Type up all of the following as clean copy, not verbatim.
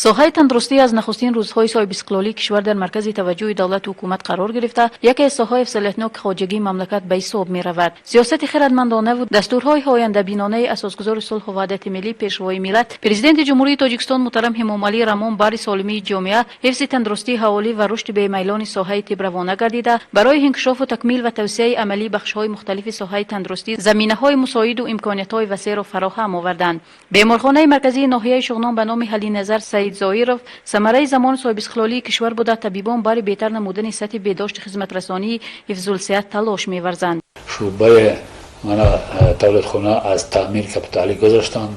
Соҳаи тандурустӣ аз нахустин рӯзҳои соҳибистиқлолии кишвар дар маркази таваҷҷӯҳи давлату ҳукумат қарор гирифта, яке аз соҳаҳои афзалиятноки хоҷагии мамлакат ба ҳисоб меравад. Сиёсати хирадмандонаву дастурҳои ояндабинонаи асосгузори сулҳу ваҳдати миллӣ, Пешвои миллат, Президенти Ҷумҳурии Тоҷикистон муҳтарам Эмомалӣ Раҳмон баҳри солимии ҷомеа, ҳифзи тандурустии аҳолӣ ва рушди бемайлони соҳаи тиб равона гардида, барои инкишофу такмил ва тавсеаи амалии бахшҳои мухталифи соҳаи тандурустӣ заминаҳои мусоиду имкониятҳои васеъро фароҳам оварданд. Беморхонаи марказии ноҳияи Шуғнон ба номи Ҳалиназар Саидзоиров самараи замони соҳибистиқлолии кишвар буда, табибон баҳри беҳтар намудани сатҳи беҳдошту хизматрасонии ҳифзулсиҳат талош меварзанд. Шӯъбаи мана тавлидхона аз таъмир капиталӣ гузаштанд.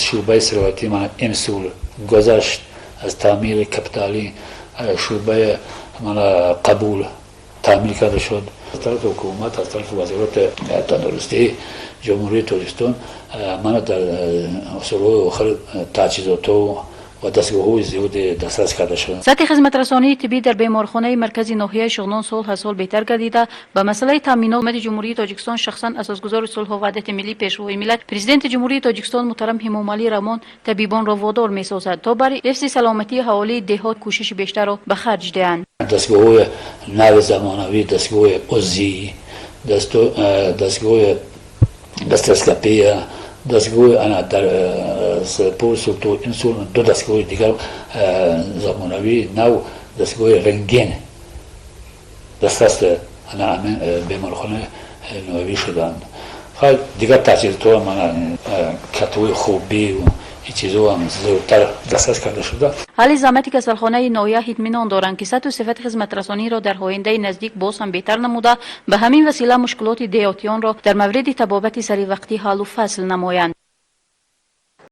Шӯъбаи сироятӣ мана имсол гузашт аз таъмири капиталӣ. Шӯъбаи мана қабул таъмир карда шуд. Аз тарафи ҳукумат, аз тарафи Вазорати тандурустии Ҷумҳурии Тоҷикистон мана дар солҳои охир таҷҳизотҳо ва дастгоҳҳои зиёде дастрас карда шуданд. Сатҳи хизматрасонии тиббӣ дар беморхонаи маркази ноҳияи Шуғнон сол аз сол беҳтар гардида, ба масъалаи таъминот ҳукумати Ҷумҳурии Тоҷикистон, шахсан асосгузори сулҳу ваҳдати миллӣ, Пешвои миллат, Президенти Ҷумҳурии Тоҷикистон муҳтарам Эмомалӣ Раҳмон табибонро водор месозад, то барои ҳифзи саломатии аҳолии деҳот кӯшиши бештарро ба харҷ диҳанд. Дастгоҳҳои нави замонавӣ, дастгоҳи УЗИ, дастгоҳи гастроскопия, дастгоҳи ана дар пурсу то инсул ду дастгоҳи дигар замонавии нав, дастгоҳи рентген дастрас ана ҳамин беморхонаи ноҳиявӣ шуданд. Хай, дигар таҷҳизотҳо, мана катҳои хобӣ, ин чизҳоам зиёдтар дастрас карда шуда. Аҳли заҳмати касалхонаи ноҳия итминон доранд, ки сатҳу сифати хизматрасониро дар ояндаи наздик боз ҳам беҳтар намуда, ба ҳамин васила мушкилоти деҳотиёнро дар мавриди табобати саривақтӣ ҳаллу фасл намоянд.